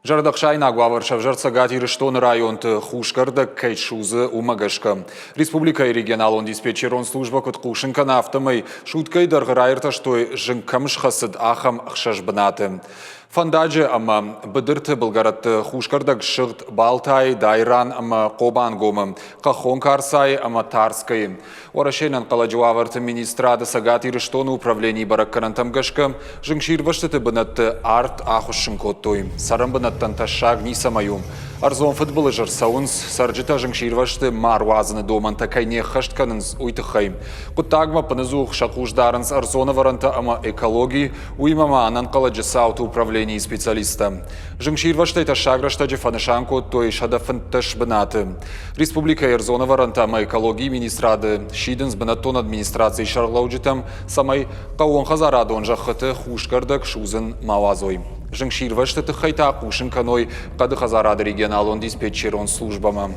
Зӕрдӕхсаинаг уавӕр сӕвзӕрд Цӕгат Ирыстоны районты хусгӕрдӕг кӕй судзы, уымӕ гӕсгӕ. Республикӕйы регионалон диспетчерон службӕ куыд хъусын кӕны, афтӕмӕй суткӕйы дӕргъы раиртӕстой, зынг кӕм схӕцыд, ахӕм ӕхсӕз бынаты. Фӕндаджы ӕмӕ быдырты былгӕрӕтты хусгӕрдӕг ссыгъд Балтайы, Дайран ӕмӕ Хъобангомы, Хъӕххон Карцайы ӕмӕ Тарскӕйы. Уӕрӕсейы ӕнӕнхъӕлӕджы уавӕрты министрады Цӕгат Ирыстоны управленийы бӕрӕггӕнӕнтӕм гӕсгӕ, зынгсирвӕзтыты бынӕтты арт ахуыссын кодтой. Цӕрӕн бынӕттӕн тӕссаг ницӕмӕй у. Ӕрдзон фыдбылыз ӕрцӕуынц, цӕрджытӕ зынгсирвӕзты ма руадзыны домӕнтӕ кӕй не ххӕст кӕнынц, уый тыххӕй. Хъуыддагмӕ ӕппынӕдзух сӕ хъус дарынц ӕрдзон ӕвӕрӕнтӕ ӕмӕ экологи, уыимӕ ма ӕнӕнхъӕлӕджы цауты управленийы специалисттӕ. Зынгсирвӕзтӕй тӕссаг рӕстӕджы фӕнысан кодтой 115 бынаты. Республикӕйы ӕрдзон ӕвӕрӕнтӕ ӕмӕ экологийы министрады сидынц бынӕттон администрацийы сӕргълӕуджытӕм, цӕмӕй хъӕууонхӕдзарадон зӕххыты хусгӕрдӕг судзын ма уадзой. Зынгсирвӕзты тыххӕй та хъусын кӕной хъӕды хӕдзарады регионалон диспетчерон службӕмӕ.